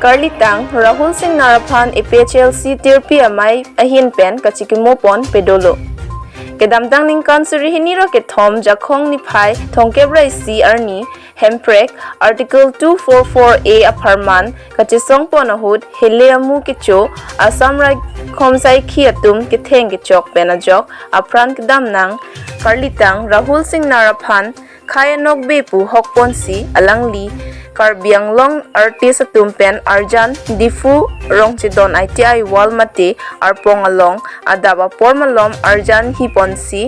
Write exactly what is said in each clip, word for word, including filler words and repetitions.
Karlitang Rahul Singnar aphan A P H L C tirpi amei ahin pen kachikimo pon pedolo. Kedamtang ningkan suri hini ra kethom Jakhong niphai thomkep ra isi arni Hemprek Article two four four A apharman kachesong pon ahut hele amu kecho Assam Raikhom Saikhi atum ketheng kechok pen ajok apran kedam nang Karlitang Rahul Singnar aphan khai anokbe pu hok ponsi alangli Karbi Anglong artist atum pen arjan Diphu Rongchedon I T I Wall mate arpong along adap apor malom arjan hi ponsi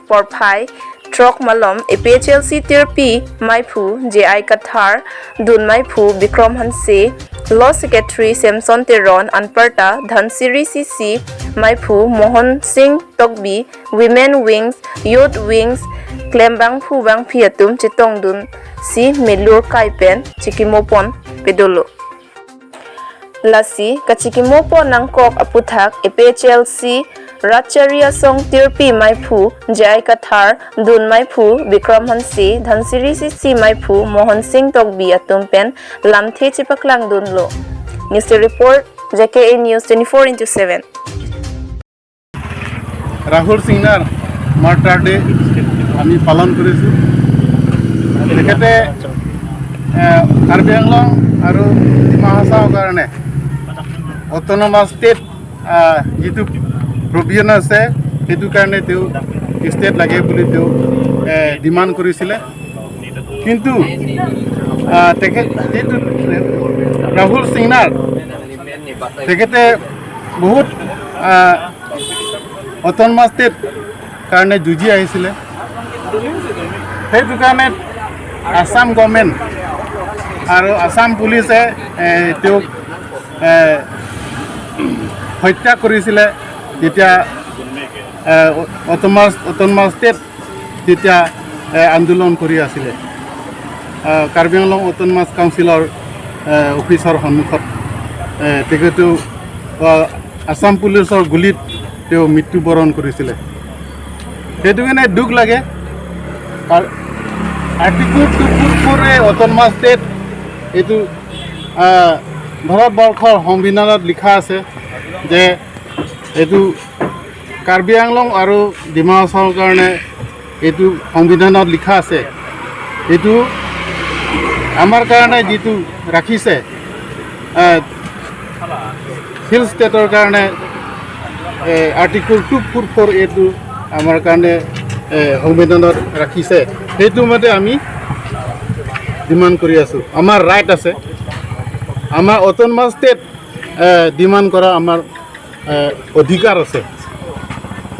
porphai throk malom A P H L C tirpi meiphu J I Kathar, dun meiphu Bikram Hanse, Law Secretary Samson Teron, anparta Dhansiri C C meiphu Mohan Singh Tokbi, Women Wings, Youth Wings, klembangphu bangphi atum chetongdunsi melur kai pen chikimo pon pedolo. Lasi kachikimo pon nangkok aputhak A P H L C Ratchari Asong tirpi meiphu J I Kathar, dun meiphu Bikram Hanse, Dhansiri C C meiphu Mohan Singh Tokbi atum pen lamthe chepaklangdunlo. News report, J K A News twenty-four into seven. Rahul সিংনাৰ martyr day আমি পালন কৰিছোঁ। তেখেতে এ, কাৰ্বি আংলং আৰু ডিমা হাছাওৰ কাৰণে autonomous state যিটো প্ৰভিজন আছে, সেইটো কাৰণে তেওঁ ষ্টেট লাগে বুলি তেওঁ ডিমাণ্ড কৰিছিলে। কিন্তু আহ, তেখেত যিটো ৰাহুল সিংনাৰ, তেখেতে বহুত অট'নমাছ ষ্টেট কাৰণে যুঁজি আহিছিলে। সেইটো কাৰণে আছাম গভৰ্ণমেণ্ট আৰু আছাম পুলিচে এ, তেওঁক এ, হত্যা কৰিছিলে, যেতিয়া এ, অট'নমাছ অট'নমাছ ষ্টেট যেতিয়া এ, আন্দোলন কৰি আছিলে, আহ, কাৰ্বি আংলং অট'নমাছ কাউন্সিলৰ এ, অফিচৰ সন্মুখত এ, তেখেতেও আহ, আছাম পুলিচৰ গুলীত তেওঁ মৃত্যুবৰণ কৰিছিলে। সেইটো কাৰণে দুখ লাগে। আৰ- আৰ্টিকল টু ফ'ৰ ফ'ৰ এ অট'নমাছ ষ্টেট এইটো আহ, ভাৰতবৰ্ষৰ সংবিধানত লিখা আছে যে এইটো কাৰ্বি আংলং আৰু ডিমা হাছাওৰ কাৰণে এইটো সংবিধানত লিখা আছে। এইটো আমাৰ কাৰণে যিটো ৰাখিছে, আহ, হিল ষ্টেটৰ কাৰণে এ, আৰ্টিকল টু ফ'ৰ ফ'ৰ এ টো আমাৰ কাৰণে এ, সংবিধানত ৰাখিছে, সেইটো মতে আমি ডিমাণ্ড কৰি আছোঁ। আমাৰ ৰাইট আছে, আমাৰ অট'নমাছ ষ্টেট ডিমাণ্ড কৰা আমাৰ এ, অধিকাৰ আছে।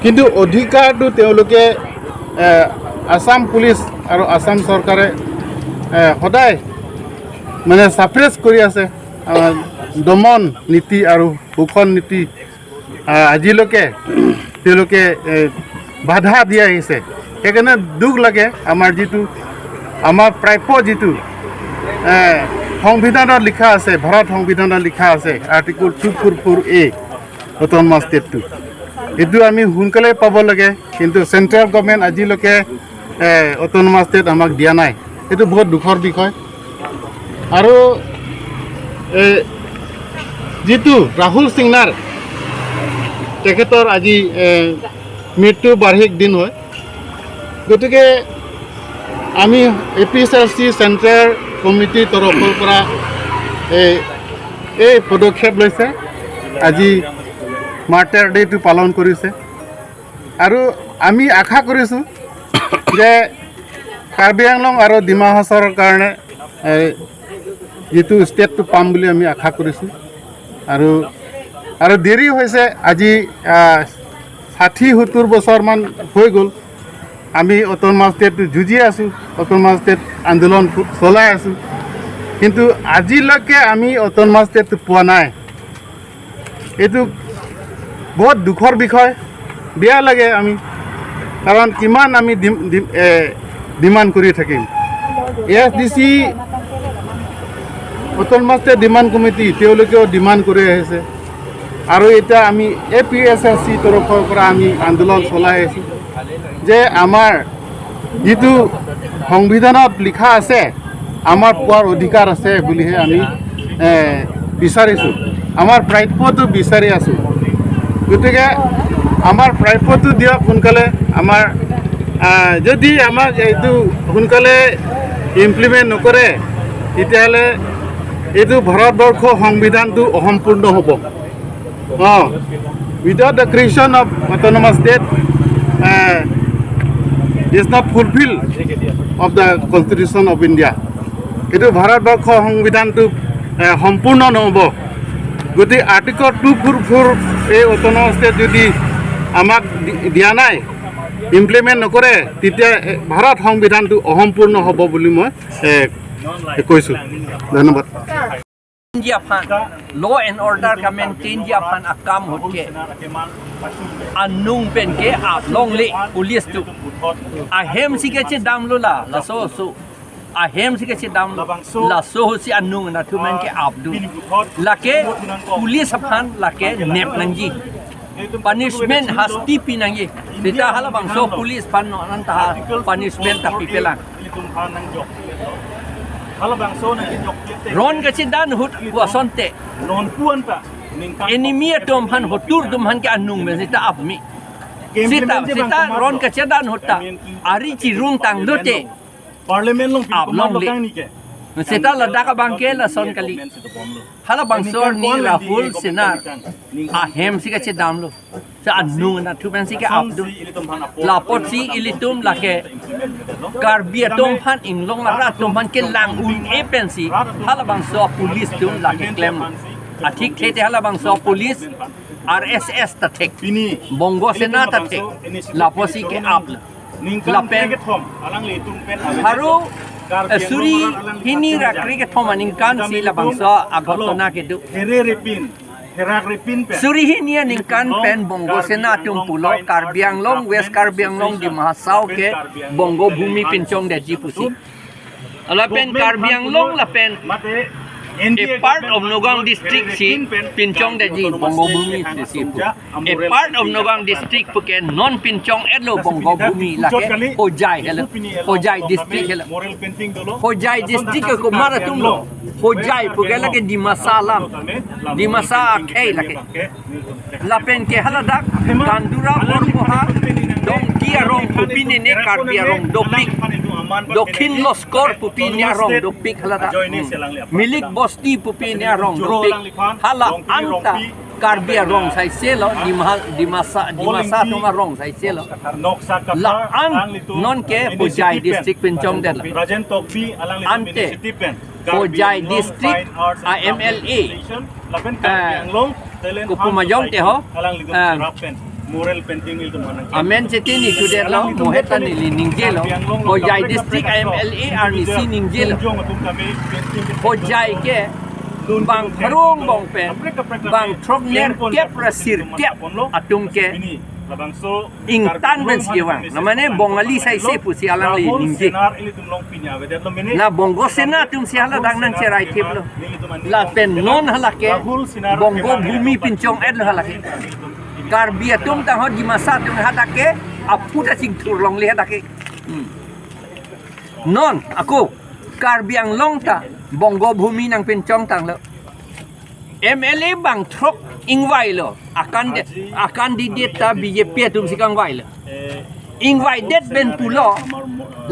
কিন্তু অধিকাৰটো তেওঁলোকে এ, আছাম পুলিচ আৰু আছাম চৰকাৰে এ, সদায় মানে ছাপ্ৰেছ কৰি আছে। আহ, দমন নীতি আৰু শোষণ নীতি আহ, আজিলৈকে তেওঁলোকে এ, বাধা দি আহিছে। সেইকাৰণে দুখ লাগে। আমাৰ যিটো আমাৰ প্ৰাপ্য যিটো এ, সংবিধানত লিখা আছে, ভাৰত সংবিধানত লিখা আছে আৰ্টিকল টু ফ'ৰ ফ'ৰ এ অট'নমাছ ষ্টেটটো, এইটো আমি সোনকালে পাব লাগে। কিন্তু চেণ্ট্ৰেল গভৰ্ণমেণ্ট আজিলৈকে এ, অট'নমাছ ষ্টেট আমাক দিয়া নাই। এইটো বহুত দুখৰ বিষয়। আৰু এ, যিটো ৰাহুল সিংনাৰ, তেখেতৰ আজি এ, মৃত্যু বাৰ্ষিক দিন হয়। গতিকে আমি এ পি এইচ এল চি চেণ্ট্ৰেল কমিটিৰ তৰফৰ পৰা এই এই পদক্ষেপ লৈছে। আজি মাৰ্টাৰ ডে'টো পালন কৰিছে আৰু আমি আশা কৰিছোঁ যে কাৰ্বি আংলং আৰু ডিমা হাছাওৰ কাৰণে এই যিটো ষ্টেটটো পাম বুলি আমি আশা কৰিছোঁ। আৰু আৰু দেৰি হৈছে। আজি আহ, ষাঠি সত্তৰ বছৰমান হৈ গ'ল। আমি অট'নমাছ ষ্টেটটো যুঁজি আছোঁ, অট'নমাছ ষ্টেট আন্দোলন চলাই আছোঁ, কিন্তু আজিলৈকে আমি অট'নমাছ ষ্টেটটো পোৱা নাই। এইটো বহুত দুখৰ বিষয়, বেয়া লাগে আমি, কাৰণ কিমান আমি ডিম- ডিম- এ, ডিমাণ্ড কৰি থাকিম। A S D C, autonomous state demand committee, তেওঁলোকেও ডিমাণ্ড কৰি আহিছে। আৰু এতিয়া আমি এ পি এইচ এল চি তৰফৰ পৰা আমি আন্দোলন চলাই আছোঁ যে আমাৰ যিটো সংবিধানত লিখা আছে, আমাৰ পোৱাৰ অধিকাৰ আছে বুলিহে আমি এ, বিচাৰিছোঁ, আমাৰ প্ৰাপ্যটো বিচাৰি আছোঁ। গতিকে আমাৰ প্ৰাপ্যটো দিয়ক সোনকালে। আমাৰ আহ, যদি আমাক এইটো সোনকালে ইমপ্লিমেণ্ট নকৰে, তেতিয়াহ'লে এইটো ভাৰতবৰ্ষ সংবিধানটো অসম্পূৰ্ণ হ'ব। Oh, without the creation of autonomous state, uh, is not fulfill of the Constitution of India. এইটো ভাৰতবৰ্ষ সংবিধানটো এ, সম্পূৰ্ণ নহ'ব। গতিকে আৰ্টিকল টু ফ'ৰ ফ'ৰ এই অট'নমাছ ষ্টেট যদি আমাক দি- দিয়া নাই, ইমপ্লিমেণ্ট নকৰে, তেতিয়া এ, ভাৰত সংবিধানটো অসম্পূৰ্ণ হ'ব বুলি মই এ, এ, কৈছোঁ। ধন্যবাদ। India aphan, law and order ka maintain ji aphan akam ahut ke anung pen ke aplongle police atum. Ahem si kachedamlo la, laso so. Ahem si kachedamlo. Laso ahut si anung anatthu pen ke apdun. Lake police aphan lake nep nangji. Punishment hasti pi nangji. Seta halabangso police aphan non anta punishment ta pipelang. Ron kachedam ahut pu asonte. Enemy atum aphan, hotur atum aphan ke anung pen seta apmi. Seta, seta ron kachedam ahut ta ari chirung tanglote. Parliament along aplongle. Seta ladak abang ke lason kali. Halabangso arni Rahul Singh ahem si kachedamlo. Si anung anatthu pen si ke apdun. Lapotsi ilitum lake Karbi atum aphan, Inglong arat atum aphan kelang un-e pensi halabangso police atum lake klem. Athikthe te halabangso police R S S ta thek. Bongo Sena ta thek. Lapotsi ke aplo. Lapen haro, eh, suri hini ra krekethom aningkan si labangso aghotona kedo. Suri hini aningkan pen Bongo Sena atum pulo Karbi Anglong, West Karbi Anglong, Dima Hasao ke Bongo Bhumi pinchongdetji pusi. Lapen Karbi Anglong lapen a part of Nagaon district si pinchongdetji Bongo Bhumi si pu. A part of Nagaon district pu ke non pinchong-etlo Bongo Bhumi lake Hojai helo. Hojai district helo. Hojai district ke komat atumlo? Hojai pu ke lake Dimasa alam. Dimasa akhei lake. Lapen ke haladak Gandura Borboha Dongki arong pupi nene Karbi arong dopik. Dokhin Loskor pupi ne arong dopik haladak. Milik Bosti pupi ne arong dopik. Hala anta Karbi arong saiselo, Dima-, Dimasa, Dimasa atum arong saiselo. La-an non ke Hojai district pinchongdetlo. Ante Hojai district a M L A, eh, kopu majong te ho, eh, amen chete ni chudetlo, mo heta neli ningjelo, Hojai district a M L A arnisi ningjelo. Hojai ke bang throk angbong pen bang throknerkep ra sirkep atum ke ingtan pensi kevang. Na mane Bongali saise pusi alangli ningje. Na Bongo Sena atum si haladak nangcherai thiplo. Lapen non halake Bongo Bhumi pinchong-etlo halake. Karbi atum tang ho Dimasa atum hadak ke aphu ta chingthur longle hadak ke. Hmm. Non ako Karbi Anglong ta Bongo Bhumi nangpinchong tanglo. M L A bang throk ingvailo. Akan de, akan didet ta B J P atum si kangvailo. Ingvaidet pen pulo,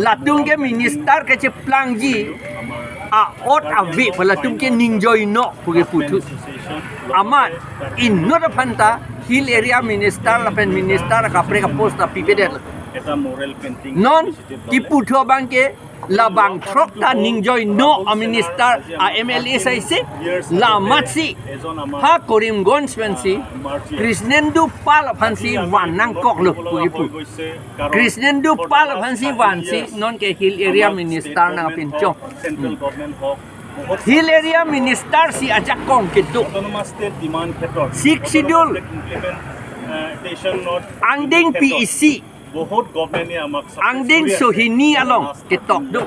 latum ke minister kacheplangji a-ot ave pu latum ke ningjoinon pu ke puthu. Amat inut aphan ta Hill Area Minister lapen minister kaprek a-post ta pipedet. Non keputhu abang ke labang throk ta ningjoinon a-minister a-M L A saise, la amatsi ha Karimganj pensi Krishnendu Pal aphansi van nangkoklo pu kipu. Krishnendu Pal aphansi vansi non ke Hill Area Minister nangpinchong. Hmm. Hill Area Minister si ajakong kedo. Sixth Schedule angdengpi isi, angdengso hini along ketok do.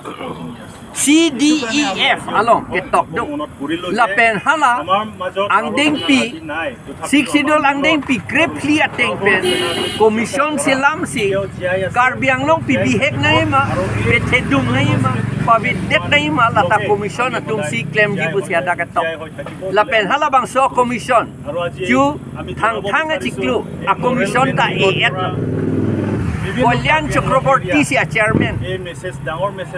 C D E F along ketok do. Lapen hala angdengpi, Sixth Schedule angdengpi krephli ateng pen commission selamsi Karbi Anglong pibihek nangji ma, pethedung nangji ma, Pavidet nangji ma lata commission atum si klemji pusi hadak ketok. Lapen halabangso commission chu thangthang achiklo a commission ta e-et lo. Kalyan Chakraborty si a chairman.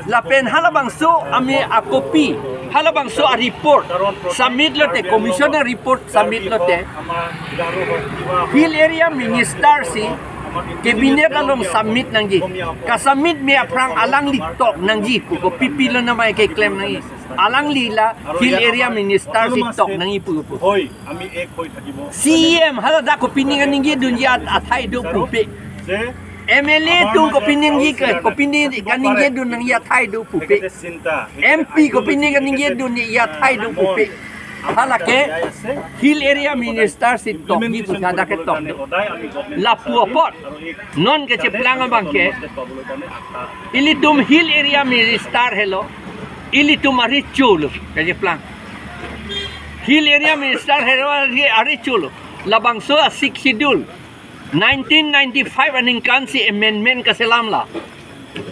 Lapen halabangso ami a copy, halabangso a report submit lote, commission a report submit lote, Hill Area Minister si cabinet along submit nangji. Ka submit me aphrang alangli tok nangji pu ko, P P lo namai keklem nangji. Alangli la Hill Area Minister si tok nangji pu ko. Hoi, ami ek hoi thakibo. C E M haladak kopine kaningje dunji at-, athai do pupe. M L A atum kopine nangji ke, kopine kaningje dun nangji athai do pupe. M P kopine kaningje dunji athai do pupe. Halake Hill Area Minister si tokji pusi hadak ketok do. Lapu apot non kecheplang abang ke, ilitum Hill Area Minister helo, ilitum arecho lo kecheplang. Hill Area Minister helo ari, arecho lo. Labangso a Sixth Schedule nineteen ninety-five aningkan si amendment kaselam la.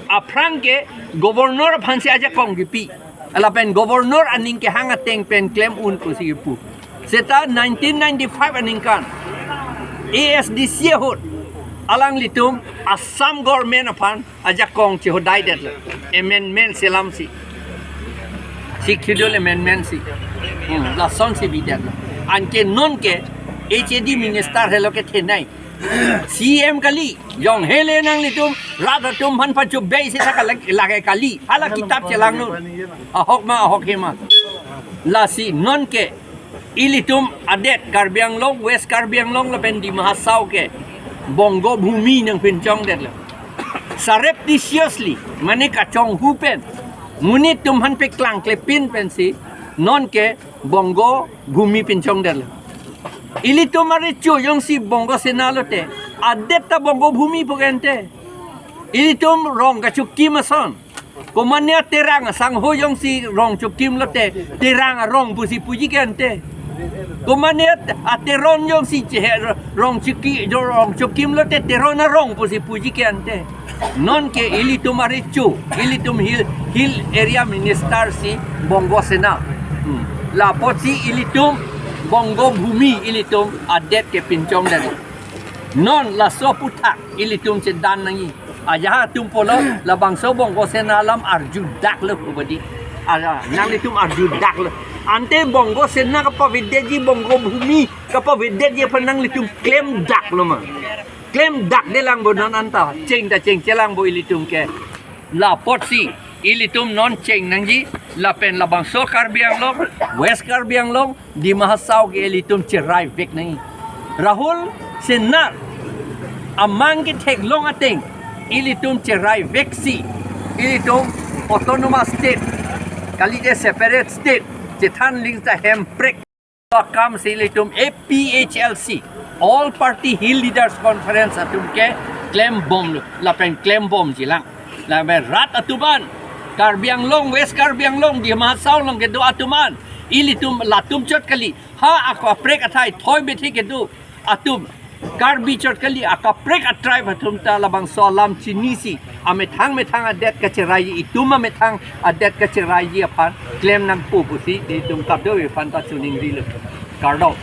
Aphrang ke Governor aphan si ajakong kipi. Lapen Governor aning kehang ateng pen klem un pusi kipu. Seta nineteen ninety-five aningkan A S D C ahut alanglitum Assam Government aphan ajakong chehodai detlo. Amendment selam si. Sixth Schedule amendment si. Hmm, lason si bidetlo. Anke non ke H A D Minister helo kethenei. C M kali, jong hele nanglitum, rat atum aphan pachobei seta kalak-, lake kali. Hala kitap chelang non. Ahok ma, ahok he ma. Lasi non ke, ilitum adet Karbi Anglong, West Karbi Anglong lapen Dima Hasao ke Bongo Bhumi nangpinchong detlo. Surreptitiously, mane kachonghu pen, monit atum aphan peklangklepin pensi, non ke Bongo Bhumi pinchong detlo. Ilitum arecho jongsi Bongo Sena lote, adet ta Bongo Bhumi pu ke ante. Ilitum rong kachokim ason. Komane a Terang asangho jongsi rong chokim lote, Terang arong pusi puji ke ante. Komane a Teron jongsi chehe rong choki, rong chokim lote, Teron arong pusi puji ke ante. Non ke ilitum arecho, ilitum Hill, Hill Area Minister si Bongo Sena. Hmm. Lapotsi ilitum Bongo Bhumi ilitum adet kepinchong detlo. Non laso aphuthak ilitum chedan nangji. Ajahak atum pulo labangso Bongo Sena alam arjudak lo pu badi. Aja, nanglitum arjudak lo. Ante Bongo Sena kapavedetji, Bongo Bhumi kapavedetji aphan nanglitum klemdak lo ma. Klemdak delang bo non anta. Cheng ta chengchelang bo ilitum ke. Lapotsi ilitum non cheng nangji, lapen labangso Karbi Anglong, West Karbi Anglong, Dima Hasao ke ilitum cherai vek nangji. Rahul Sena amang ketheklong ateng ilitum cherai veksi, ilitum autonomous state, kalite separate state chethan ling ta hemprek akam si ilitum A P H L C, All Party Hill Leaders Conference atum ke klembomlo, lapen klembomjilang. Lapen rat atum an, Karbi Anglong, West Karbi Anglong, Dima Hasao along kedo atum an, ilitum latum chot kali, ha ako aprek athai thoi bethi kedo atum, Karbi chot kali, akaprek a tribe atum ta labangso alam chinisi, amethang methang adet kacheraiji, itum amethang adet kacheraiji aphan klem nangpo pusi ilitum kadokave aphan ta choningrilo. Kardom.